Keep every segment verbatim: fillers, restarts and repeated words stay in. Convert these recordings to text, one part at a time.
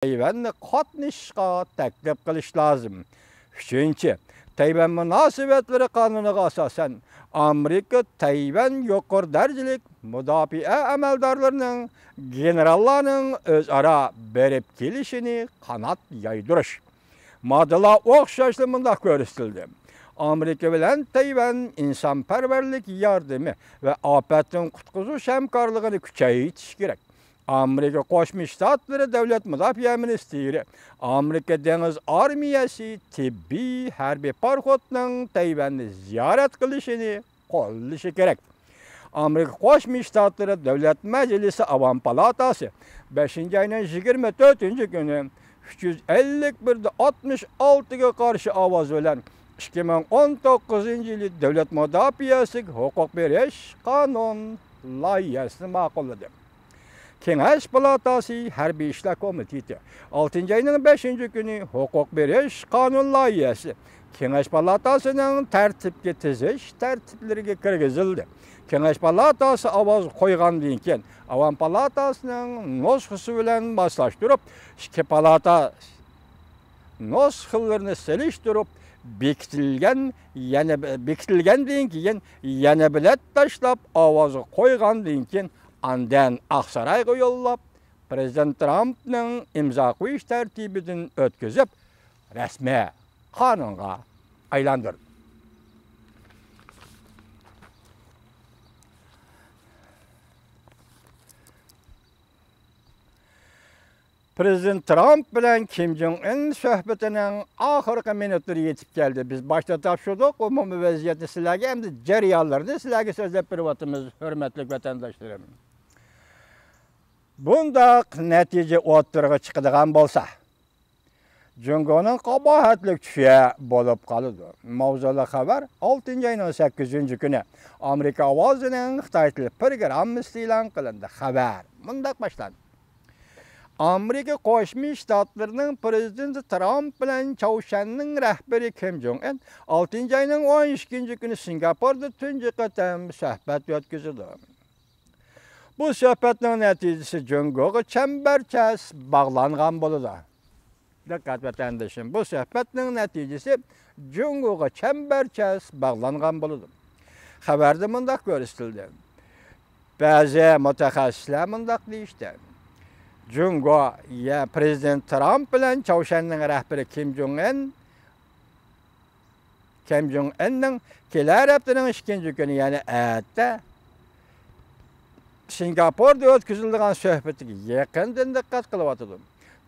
تەيۋەننى قاتنىشىشقا تەكلىپ قىلىش لازىم. ئۈچىنچى، تەيۋەن مۇناسىۋەتلىرى قانۇنىغا ئاساسەن، ئامېرىكا تەيۋەن يۇقىرى دەرىجىلىك مۇداپىئە ئەمەلدارلىرىنىڭ، گېنېراللارنىڭ ئۆزئارا بېرىپ كېلىشىنى قانات يايدۇرۇش. ماددىلار ئوخشاشلا مۇنداق كۆرسىتىلدى: ئامېرىكا بىلەن تەيۋەن ئىنسانپەرۋەرلىك ياردىمى ۋە ئاپەتتىن قۇتقۇزۇش ھەمكارلىقىنى كۈچەيتىش كېرەك. ئامېرىكا قوشما شتاتلىرى دۆلەت مۇداپىئە مىنىستىرى، ئامېرىكا دېڭىز ئارمىيەسى تېببىي ھەربىي پاراخوتنىڭ تەيۋەننى زىيارەت قىلىشىنى قوللىشى كېرەك. ئامېرىكا قوشما شتاتلىرى دۆلەت مەجلىسى ئاۋام پالاتاسى بەشىنچى ئاينىڭ يىگىرمە تۆتىنچى كۈنى ئۈچ يۈز ئەللىك بىر دە ئاتمىش ئالتىغا قارشى ئاۋاز بىلەن ئىككى مىڭ ئون توققۇزىنچى يىلى دۆلەت مۇداپىئەسىگە ھوقۇق بېرىش قانۇن لايىھەسىنى ماقۇللىدى. كېڭەش پالاتاسى ھەربىي ئىشلار كومىتېتى ئالتىنچى ئاينىڭ بەشىنچى كۈنى ھوقۇق بېرىش قانۇن لايىھەسى كېڭەش پالاتاسىنىڭ تەرتىپكە تىزىش تەرتىپلىرىگە كىرگۈزۈلدى. كېڭەش پالاتاسى ئاۋاز قويغاندىن كېيىن، ئاۋام پالاتاسىنىڭ نۇسخىسى بىلەن ماسلاشتۇرۇپ، ئىككى پالاتا نۇسخىلىرىنى سېلىشتۇرۇپ، بېكىتىلگەن، يەنە بېكىتىلگەندىن كېيىن، يەنە بېلەت تاشلاپ، ئاۋازغا قويغاندىن كېيىن، ئاندىن ئاقسارايغا يوللاپ، پىرېزىدېنت ترامپنىڭ ئىمزا قويۇش تەرتىپىدىن ئۆتكۈزۈپ، رەسمىي قانۇنغا ئايلاندۇردى. پىرېزىدېنت ترامپ بىلەن كىم جوڭ ئىن سۆھبىتىنىڭ ئاخىرقى مىنۇتلىرى يېتىپ كەلدى. بىز باشتا تاپشۇردۇق، ئومۇمىي ۋەزىيەتنى سىلەرگە ھەمدە جەريانلىرىنى سىلەرگە سۆزلەپ بېرىۋاتىمىز، ھۆرمەتلىك ۋەتەنداشلىرىم. بۇنداق نەتىجە ئوتتۇرىغا چىقىدىغان بولسا، جۇڭگونىڭ قاباھەتلىك چۈشى بولۇپ قالىدۇ. ماۋزۇلۇق خەۋەر ئالتىنچى ئاينىڭ سەككىزىنچى كۈنى ئامېرىكا ئاۋازىنىڭ خىتاي تىلى پروگراممىسىدا ئېلان قىلىندى. خەۋەر مۇنداق باشلاندى. ئامېرىكا قوشما شتاتلىرىنىڭ پىرېزىدېنتى ترامپ بىلەن چاۋشيەننىڭ رەھبىرى كىم جوڭ ئىن ئالتىنچى ئاينىڭ ئون ئىككىنچى كۈنى سىنگاپوردا تۇنجى قېتىم سۆھبەت ئۆتكۈزىدۇ. بۇ سۆھبەتنىڭ نەتىجىسى جۇڭگوغا چەمبەرچاس باغلانغان بولىدۇ. دىققەت ۋەتەندىشىم، بۇ سۆھبەتنىڭ نەتىجىسى جۇڭگوغا چەمبەرچاس باغلانغان بولىدۇ. خەۋەردە مۇنداق كۆرسىتىلدى. بەزى مۇتەخەسسىسلەر مۇنداق دېيىشتى. جۇڭگو يا پىرېزىدېنت ترامپ بىلەن چاۋشيەننىڭ رەھبىرى كىم جوڭ ئىن، كىم جوڭ ئىننىڭ كېلەر ھەپتىنىڭ ئىككىنچى كۈنى، يەنى ئەتە سىنگاپوردا ئۆتكۈزۈلىدىغان سۆھبىتىگە يېقىندىن دىققەت قىلىۋاتىدۇ.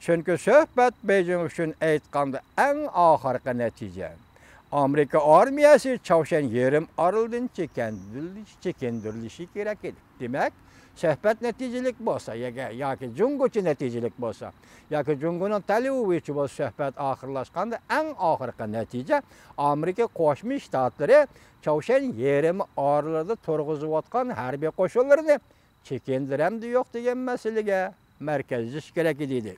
چۈنكى سۆھبەت بېيجىڭ ئۈچۈن ئېيتقاندا ئەڭ ئاخىرقى نەتىجە. ئامېرىكا ئارمىيەسى چاۋشيەن يېرىم ئارىلىدىن چېكىندۈرۈلۈشى، چېكىندۈرۈلۈشى كېرەك ئىدى. دېمەك، سۆھبەت نەتىجىلىك بولسا، ياكى، ياكى جۇڭگوچە نەتىجىلىك بولسا، ياكى جۇڭگونىڭ تەلىپى بويىچە بولسا، سۆھبەت ئاخىرلاشقاندا ئەڭ ئاخىرقى نەتىجە ئامېرىكا قوشما شتاتلىرى چاۋشيەن يېرىم ئارىلىدا تۇرغۇزۇۋاتقان ھەربىي قوشۇنلىرىنى چېكىندۈرەمدۇ يوق دېگەن مەسىلىگە مەركەزلىشىش كېرەك ئىدى.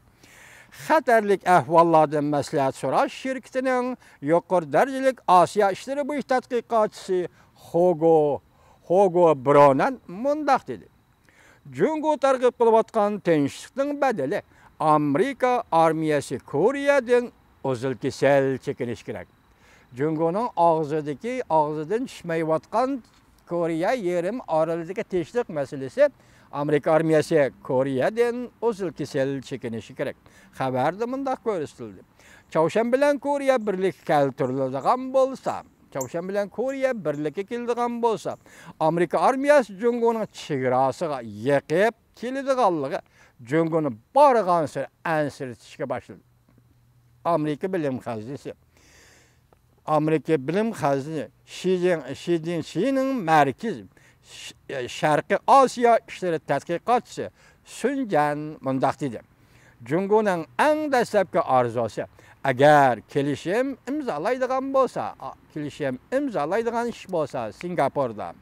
خەتەرلىك ئەھۋاللاردىن مەسلىھەت سوراش شىركىتىنىڭ يۇقىرى دەرىجىلىك ئاسىيا ئىشلىرى بويىچە تەتقىقاتچىسى خوگو، خوگو برونەن مۇنداق دېدى. جۇڭگو تەرغىب قىلىۋاتقان تىنچلىقنىڭ بەدىلى ئامېرىكا ئارمىيەسى كورېيەدىن ئۈزۈل-كېسىل چېكىنىشى كېرەك. جۇڭگونىڭ ئاغزىدىكى، ئاغزىدىن چۈشمەيۋاتقان كورېيە يېرىم ئارىلىدىكى تىنچلىق مەسىلىسى، ئامېرىكا ئارمىيەسى كورېيەدىن ئۈزۈل-كېسىل چېكىنىشى كېرەك. خەۋەردە مۇنداق كۆرسىتىلدى. چاۋشيەن بىلەن كورېيە بىرلىككە كەلتۈرۈلىدىغان بولسا، چاۋشيەن بىلەن كورېيە بىرلىككە كېلىدىغان بولسا، ئامېرىكا ئارمىيەسى جۇڭگونىڭ چېگراسىغا يېقىپ كېلىدىغانلىقى جۇڭگونى بارغانسېرى ئەنسىرىتىشكە باشلىدى. ئامېرىكا بىلىم خەزنىسى، ئامېرىكا بىلىم خەزنىسى شى جىڭ، شى جىڭشىنىڭ مەركىزى، ش-، شەرقىي ئاسىيا ئىشلىرى تەتقىقاتچىسى سۈن جەن مۇنداق دېدى. جۇڭگونىڭ ئەڭ دەسلەپكى ئارزۇسى، ئەگەر كېلىشىم ئىمزالايدىغان بولسا، ئا، كېلىشىم ئىمزالايدىغان ئىش بولسا، سىنگاپوردا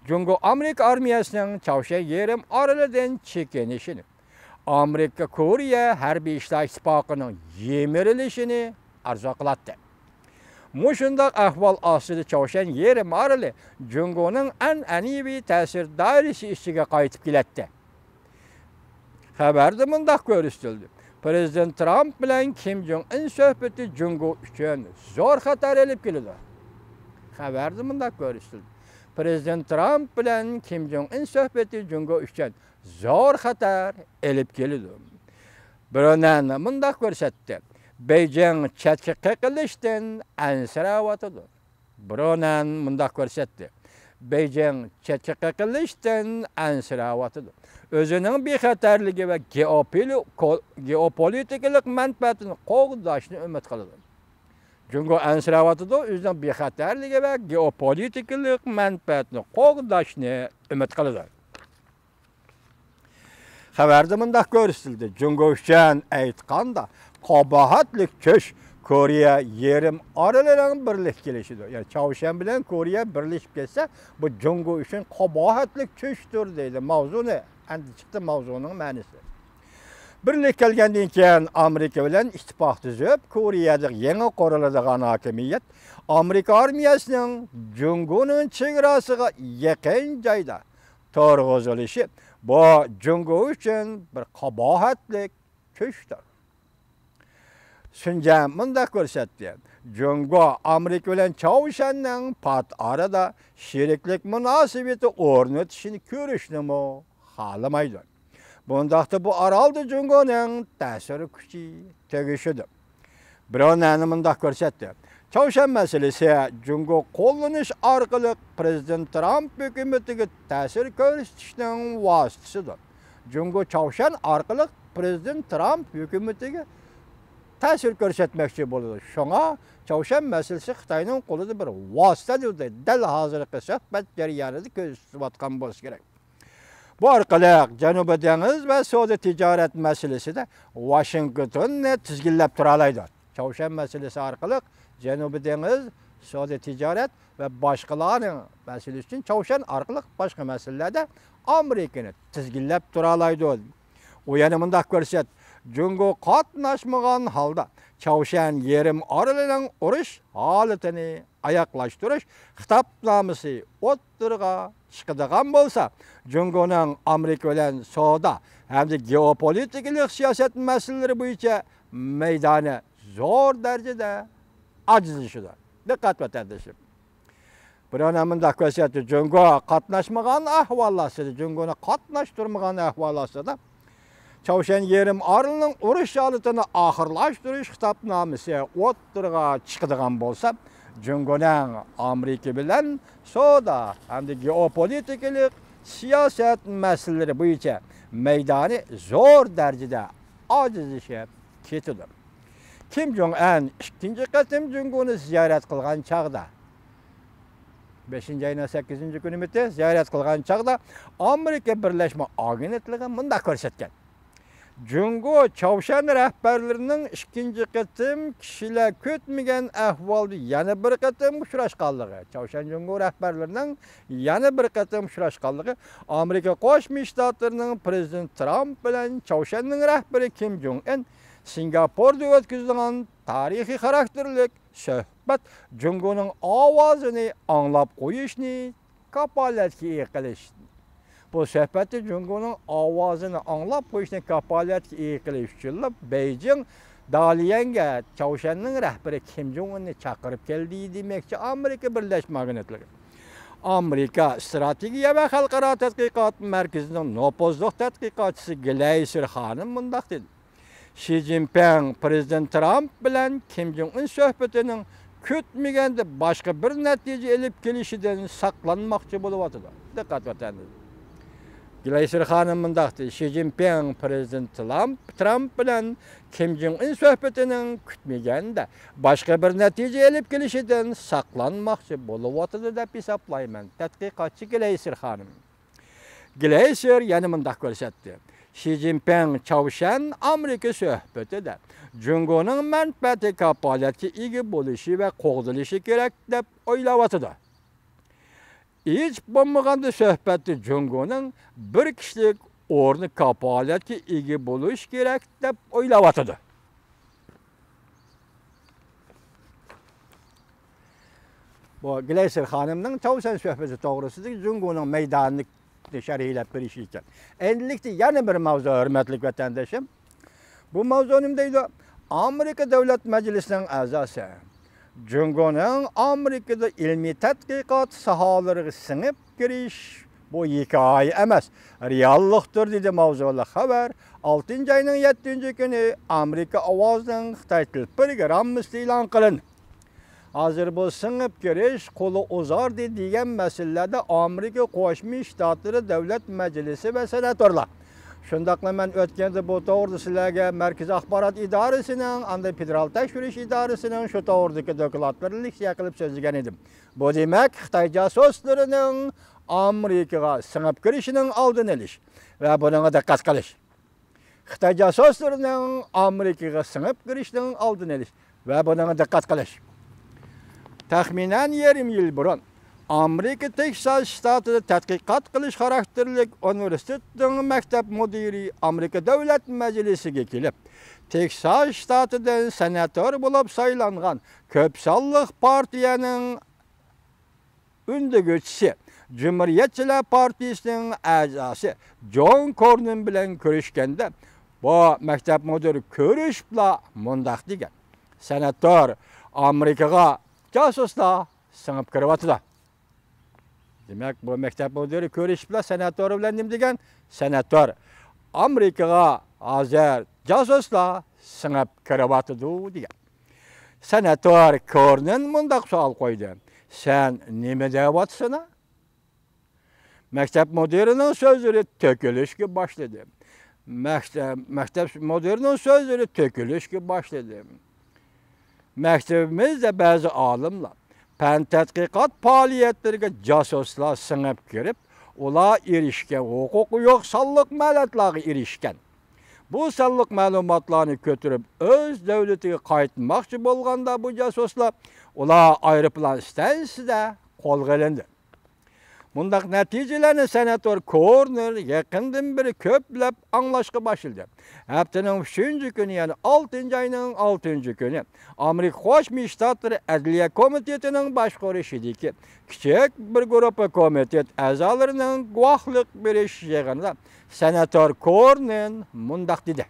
جۇڭگو ئامېرىكا ئارمىيەسىنىڭ چاۋشيەن يېرىم ئارىلىدىن چېكىنىشىنى، ئامېرىكا كورېيە ھەربىي ئىشلار ئىتتىپاقىنىڭ يىمىرىلىشىنى ئارزۇ قىلاتتى. مۇشۇنداق ئەھۋال ئاستىدا چاۋشيەن يېرىم ئارىلى جۇڭگونىڭ ئەنئەنىۋى تەسىر دائىرىسى ئىچىگە قايتىپ كېلەتتى. خەۋەردە مۇنداق كۆرسىتىلدى. پىرېزىدېنت ترامپ بىلەن كىم جوڭ ئىن سۆھبىتى جۇڭگو ئۈچۈن زور خەتەر ئېلىپ كېلىدۇ. خەۋەردە مۇنداق كۆرسىتىلدى: پىرېزىدېنت ترامپ بىلەن كىم جوڭ ئىن سۆھبىتى جۇڭگو ئۈچۈن زور خەتەر ئېلىپ كېلىدۇ. برونەن مۇنداق كۆرسەتتى: بېيجىڭ چەتكە قېقىلىشتىن ئەنسىرەۋاتىدۇ. برونەن مۇنداق كۆرسەتتى: بېيجىڭ چەتكە قېقىلىشتىن ئەنسىرەۋاتىدۇ. ئۆزىنىڭ بىخەتەرلىكى ۋە گېئوپولى-، كو-، گېئوپولىتىكىلىق مەنپەئەتىنى قوغداشنى ئۈمىد قىلىدۇ. جۇڭگو ئەنسىرەۋاتىدۇ، ئۆزىنىڭ بىخەتەرلىكى ۋە گېئوپولىتىكىلىق مەنپەئەتىنى قوغداشنى ئۈمىد قىلىدۇ. خەۋەردە مۇنداق كۆرسىتىلدى: جۇڭگو ئۈچۈن ئېيتقاندا، قاباھەتلىك چۈش كورېيە يېرىم ئارىلىنىڭ بىرلىككە كېلىشىدۇر. يەنى چاۋشيەن بىلەن كورېيە بىرلىشىپ كەتسە، بۇ جۇڭگو ئۈچۈن قاباھەتلىك چۈشتۇر دەيدۇ. ماۋزۇنى ئەندى چىقتى، ماۋزۇنىڭ مەنىسى. بىرلىككە كەلگەندىن كېيىن، ئامېرىكا بىلەن ئىتتىپاق تۈزۈپ، كورېيەدە يېڭى قۇرۇلىدىغان ھاكىمىيەت ئامېرىكا ئارمىيەسىنىڭ جۇڭگونىڭ چېگراسىغا يېقىن جايدا تۇرغۇزۇلۇشى، بۇ جۇڭگو ئۈچۈن بىر قاباھەتلىك چۈشتۇر. سۈنجەن مۇنداق كۆرسەتتى: جۇڭگو ئامېرىكا بىلەن چاۋشيەننىڭ پات ئارىدا شېرىكلىك مۇناسىۋىتى ئورنىتىشىنى كۆرۈشنىمۇ خالىمايدۇ. بۇنداقتا بۇ ئارالدا جۇڭگونىڭ تەسىر كۈچى تۈگىشىدۇ. برونەن مۇنداق كۆرسەتتى: چاۋشيەن مەسىلىسى جۇڭگو قوللىنىش ئارقىلىق پىرېزىدېنت ترامپ ھۆكۈمىتىگە تەسىر كۆرسىتىشنىڭ ۋاسىتىسىدۇر. جۇڭگو چاۋشيەن ئارقىلىق پىرېزىدېنت ترامپ ھۆكۈمىتىگە تەسىر كۆرسەتمەكچى بولىدۇ. شۇڭا چاۋشيەن مەسىلىسى خىتاينىڭ قولىدا بىر ۋاسىتە دەل ھازىرقى سۆھبەت جەريانىدا كۆزىتىۋاتقان بولسا كېرەك. بۇ ئارقىلىق جەنۇبىي دېڭىز ۋە سودا تىجارەت مەسىلىسىدە ۋاشىنگتوننى تىزگىنلەپ تۇرالايدۇ. چاۋشيەن مەسىلىسى ئارقىلىق جەنۇبىي دېڭىز، سودا تىجارەت ۋە باشقىلارنىڭ مەسىلىسى ئۈچۈن چاۋشيەن ئارقىلىق باشقا مەسىلىلەردە ئامېرىكىنى تىزگىنلەپ تۇرالايدۇ. ئۇ يەنە مۇنداق كۆرسەت، جۇڭگو قاتناشمىغان ھالدا چاۋشيەن يېرىم ئارىلىنىڭ ئۇرۇش ھالىتىنى ئاياغلاشتۇرۇش خىتابنامىسى ئوتتۇرىغا چىقىدىغان بولسا، جۇڭگونىڭ ئامېرىكا بىلەن سودا ھەمدە گېئوپولىتىكىلىق سىياسەت مەسىلىلىرى بويىچە مەيدانى زور دەرىجىدە ئاجىزلىشىدۇ. دىققەت، ۋەتەندىشىم! بۇرۇن مۇنداق كۆرسەتتى، جۇڭگو قاتناشمىغان ئەھۋال ئاستىدا، جۇڭگونى قاتناشتۇرمىغان ئەھۋال ئاستىدا، چاۋشيەن يېرىم ئارىلىنىڭ ئۇرۇش ھالىتىنى ئاخىرلاشتۇرۇش خىتابنامىسى ئوتتۇرىغا چىقىدىغان بولسا، جۇڭگونىڭ ئامېرىكا بىلەن سودا ھەمدە گېئوپولىتىكىلىق سىياسەت مەسىلىلىرى بويىچە مەيدانى زور دەرىجىدە ئاجىزلىشىپ كېتىدۇ. كىم جوڭ ئەن ئىككىنچى قېتىم جۇڭگونى زىيارەت قىلغان چاغدا، بەشىنچى ئاينىڭ سەككىزىنچى كۈنى مىتى زىيارەت قىلغان چاغدا ئامېرىكا بىرلەشمە ئاگېنتلىقى مۇنداق كۆرسەتكەن: جۇڭگو چاۋشيەن رەھبەرلىرىنىڭ ئىككىنچى قېتىم كىشىلەر كۈتمىگەن ئەھۋالدا يەنە بىر قېتىم ئۇچراشقانلىقى، چاۋشيەن جۇڭگو رەھبەرلىرىنىڭ يەنە بىر قېتىم ئۇچراشقانلىقى ئامېرىكا قوشما شتاتلىرىنىڭ پىرېزىدېنتى ترامپ بىلەن چاۋشيەننىڭ رەھبىرى كىم جوڭ ئىن سىنگاپوردا ئۆتكۈزىدىغان تارىخىي خاراكتېرلىك سۆھبەت جۇڭگونىڭ ئاۋازىنى ئاڭلاپ قويۇشنى كاپالەتكە ئىگە قىلىش. بۇ سۆھبەتتە جۇڭگونىڭ ئاۋازىنى ئاڭلاپ قويۇشنى كاپالەتكە ئىگە قىلىش ئۈچۈنلا بېيجىڭ داليەنگە چاۋشيەننىڭ رەھبىرى كىم جوڭ ئىننى چاقىرىپ كەلدى دېمەكچى ئامېرىكا بىرلەشمە ئاگېنتلىقى. ئامېرىكا ئىستراتېگىيە ۋە خەلقئارا تەتقىقات مەركىزىنىڭ نوپۇزلۇق تەتقىقاتچىسى گلەيسېر خانىم مۇنداق دېدى: شى جىنپىڭ پىرېزىدېنت ترامپ بىلەن كىم جوڭ ئىن سۆھبىتىنىڭ كۈتمىگەندە باشقا بىر نەتىجە ئېلىپ كېلىشىدىن ساقلانماقچى بولۇۋاتىدۇ. دىققەت، ۋەتەندىن. گلەيسېر خانىم مۇنداق دېدى: شى جىنپىڭ پىرېزىدېنت ترامپ، ترامپ بىلەن كىم جوڭ ئىن سۆھبىتىنىڭ كۈتمىگەندە باشقا بىر نەتىجە ئېلىپ كېلىشىدىن ساقلانماقچى بولۇۋاتىدۇ دەپ ھېسابلايمەن، تەتقىقاتچى گلەيسېر خانىم. گلەيسېر يەنە مۇنداق كۆرسەتتى: شى جىنپىڭ چاۋشيەن ئامېرىكا سۆھبىتىدە جۇڭگونىڭ مەنپەئەتى كاپالەتكە ئىگە بولۇشى ۋە قوغدىلىشى كېرەك دەپ ئويلاۋاتىدۇ. ھېچ بولمىغاندا سۆھبەتتە جۇڭگونىڭ بىر كىشىلىك ئورنى كاپالەتكە ئىگە بولۇشى كېرەك دەپ ئويلاۋاتىدۇ. بۇ گلەيسېر خانىمنىڭ چاۋشيەن سۆھبىتى توغرىسىدىكى جۇڭگونىڭ مەيدانىنى شەرھلەپ بېرىشى ئىكەن. ئەمدىلىكتە يەنە بىر ماۋزۇ، ھۆرمەتلىك ۋەتەندىشىم. بۇ ماۋزۇ نېمە دەيدۇ؟ ئامېرىكا دۆلەت مەجلىسىنىڭ ئەزاسى، جۇڭگونىڭ ئامېرىكىدا ئىلمىي تەتقىقات ساھەلىرىگە سىڭىپ كىرىش، بۇ ھېكايە ئەمەس، رېئاللىقتۇر، دېدى ماۋزۇلۇق خەۋەر. ئالتىنچى ئاينىڭ يەتتىنچى كۈنى ئامېرىكا ئاۋازىنىڭ خىتاي تىل پروگراممىسىدا ئېلان قىلىندى. ھازىر بۇ سىڭىپ كىرىش، قولى ئۇزاردى دېگەن مەسىلىلەردە ئامېرىكا قوشما شتاتلىرى دۆلەت مەجلىسى ۋە سېناتورلار، شۇنداقلا مەن ئۆتكەندە بۇ توغرىدا سىلەرگە مەركىزىي ئاخبارات ئىدارىسىنىڭ، ئاندىن فېدېرال تەكشۈرۈش ئىدارىسىنىڭ شۇ توغرىدىكى دوكلاتلىرىنى لېكسىيە قىلىپ سۆزلىگەن ئىدىم. بۇ دېمەك، خىتاي جاسۇسلىرىنىڭ ئامېرىكىغا سىڭىپ كىرىشىنىڭ ئالدىنى ئېلىش ۋە بۇنىڭغا دىققەت قىلىش. خىتاي جاسۇسلىرىنىڭ ئامېرىكىغا سىڭىپ كىرىشنىڭ ئالدىنى ئېلىش ۋە بۇنىڭغا دىققەت قىلىش. تەخمىنەن يېرىم يىل بۇرۇن، ئامېرىكا تېكساس شتاتىدا تەتقىقات قىلىش خاراكتېرلىك ئۇنىۋېرسىتېتنىڭ مەكتەپ مۇدىرى ئامېرىكا دۆلەت مەجلىسىگە كېلىپ، تېكساس شتاتىدىن سېناتور بولۇپ سايلانغان كۆپ سانلىق پارتىيەنىڭ ئۈندىگۈچىسى، جۇمھۇرىيەتچىلەر پارتىيىسىنىڭ ئەزاسى جون كورنىن بىلەن كۆرۈشكەندە، بۇ مەكتەپ مۇدىرى كۆرۈشۈپلا مۇنداق دېگەن: «سېناتور، ئامېرىكىغا جاسۇسلار سىڭىپ كىرىۋاتىدۇ.» دېمەك، بۇ مەكتەپ مۇدىرى كۆرۈشۈپلا سېناتور بىلەن نېمە دېگەن؟ «سېناتور، ئامېرىكىغا ھازىر جاسۇسلار سىڭىپ كىرىۋاتىدۇ» دېگەن. سېناتور كورنىن مۇنداق سوئال قويدى: «سەن نېمە دەۋاتىسەن؟» مەكتەپ مۇدىرىنىڭ سۆزلىرى تۆكۈلۈشكە باشلىدى. مەكتەپ، مەكتەپ مۇدىرىنىڭ سۆزلىرى تۆكۈلۈشكە باشلىدى. مەكتىۋىمىزدە بەزى ئالىملار پەن تەتقىقات پائالىيەتلىرىگە جاسۇسلار سىڭىپ كىرىپ، ئۇلار ئېرىشكەن ھوقۇقى يوق سانلىق مەلۇماتلارغا ئېرىشكەن. بۇ سانلىق مەلۇماتلارنى كۆتۈرۈپ ئۆز دۆلىتىگە قايتماقچى بولغاندا، بۇ جاسۇسلار ئۇلار ئايروپىلان ئىستانسىسىدا قولغا ئېلىندى. مۇنداق نەتىجىلەرنى سېناتور كورنېر يېقىندىن بېرى كۆپلەپ ئاڭلاشقا باشلىدى. ھەپتىنىڭ ئۈچىنچى كۈنى، يەنى ئالتىنچى ئاينىڭ ئالتىنچى كۈنى ئامېرىكا قوشما شتاتلىرى ئەدلىيە كومىتېتىنىڭ باشقۇرۇشىدىكى كىچىك بىر گۇرۇپپا كومىتېت ئەزالىرىنىڭ گۇۋاھلىق بېرىش يىغىنىدا سېناتور كورنېر مۇنداق دېدى: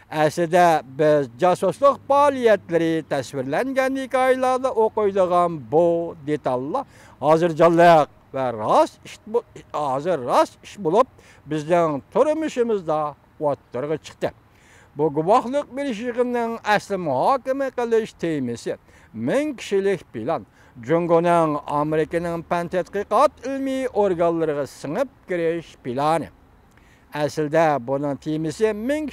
«ئەسلىدە بىز جاسۇسلۇق پائالىيەتلىرى تەسۋىرلەنگەن ھېكايىلەردە ئوقۇيدىغان بۇ دېتاللار ھازىر جانلىق ۋە راست ئىش بو-، ھازىر راست ئىش بولۇپ، بىزنىڭ تۇرمۇشىمىزدا ئوتتۇرىغا چىقتى.» بۇ گۇۋاھلىق بېرىش يىغىنىنىڭ ئەسلى مۇھاكىمە قىلىش تېمىسى مىڭ كىشىلىك پىلان، جۇڭگونىڭ ئامېرىكىنىڭ پەن تەتقىقات ئىلمىي ئورگانلىرىغا سىڭىپ كىرىش پىلانى. ئەسلىدە بۇنىڭ تېمىسى مىڭ